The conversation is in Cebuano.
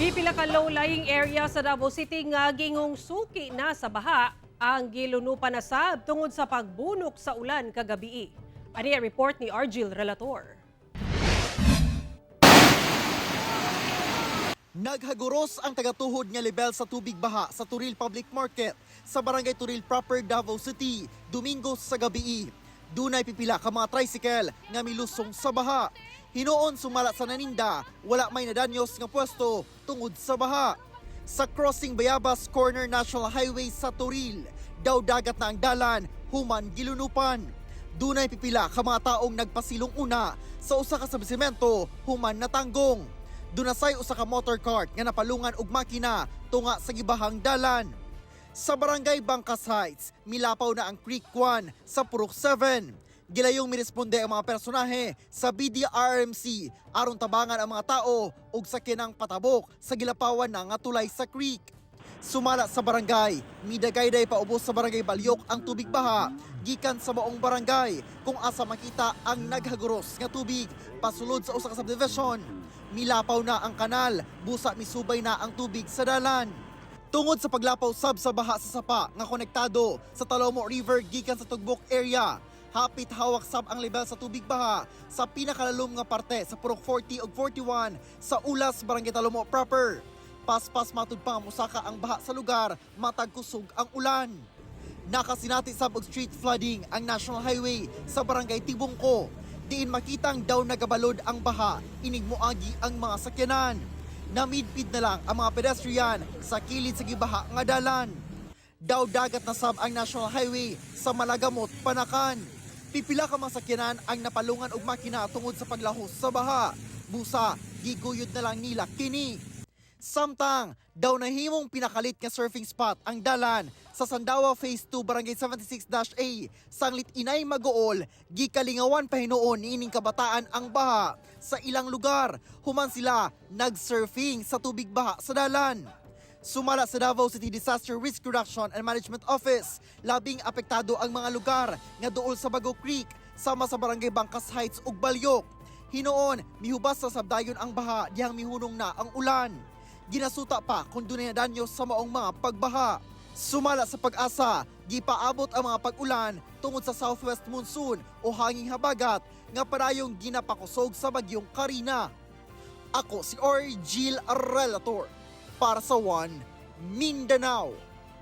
Pipila ka low-lying area sa Davao City nga gingong suki na sa baha ang gilunupan na sab tungod sa pagbunok sa ulan kagabii. Ani ang report ni Argil Relator. Naghaguros ang tagatuhod nga level sa tubig baha sa Toril Public Market sa Barangay Toril Proper, Davao City, Domingo sa gabii. Dunay pipila ka mga tricycle nga milusong sa baha. Hinuon sumala sa naninda, wala may nadanyos nga pwesto tungod sa baha. Sa crossing Bayabas Corner National Highway sa Toril, daw dagat na ang dalan, human gilunupan. Dunay pipila ka mga taong nagpasilong una sa usa ka semento human natanggong. Dunasay usa ka motor cart nga napalungan og makina tunga sa gibahang dalan. Sa Barangay Bangkas Heights, milapaw na ang Creek 1 sa Purok 7. Gilayong miresponde ang mga personahe sa BDRMC aron tabangan ang mga tao ug sakyanang patabok sa gilapawan na nga tulay sa creek. Sumala sa barangay, midagayday paubos sa Barangay Balyok ang tubig baha gikan sa maong barangay kung asa makita ang naghaguros nga tubig pasulod sa usa ka subdivision. Milapaw na ang kanal, busa misubay na ang tubig sa dalan. Tungod sa paglapaw sab sa baha sa sapa nga konektado sa Talomo River gikan sa Tugbok area, hapit hawak sab ang level sa tubig baha sa pinakalalom nga parte sa Purok 40 ug 41 sa Ulas, Barangay Talomo proper. Paspas matud pa nga mosaka ang baha sa lugar matag kusog ang ulan. Nakasinati sab og street flooding ang National Highway sa Barangay Tibungko. Diin makitang daw nagabalod ang baha, inig moagi ang mga sakyanan. Namidpid na lang ang mga pedestrian sa kilid sa gibaha nga dalan. Daw dagat na sab ang National Highway sa Malagamot, Panacan. Pipila ka mga sakyanan ang napalungan og makina tungod sa paglahos sa baha. Busa, giguyod na lang nila kini. Samtang, daw nahimong pinakalit nga surfing spot ang dalan sa Sandawa Phase 2 Barangay 76-A sanglit inay maguol, gikalingawan pa hinuon niining kabataan ang baha sa ilang lugar human sila nagsurfing sa tubig baha sa dalan. Sumala sa Davao City Disaster Risk Reduction and Management Office, labing apektado ang mga lugar nga duol sa Bago Creek sama sa Barangay Bangkas Heights ug Balyok. Hinuon, mihubas sa sabdayon ang baha dihang mihunong na ang ulan. Ginasuta pa kung dunay nadanyo sa maong mga pagbaha. Sumala sa PAGASA, gipaabot ang mga pag-ulan tungod sa southwest monsoon o hanging habagat nga padayong ginapakusog sa bagyong Karina. Ako si Orgil Relator para sa One Mindanao.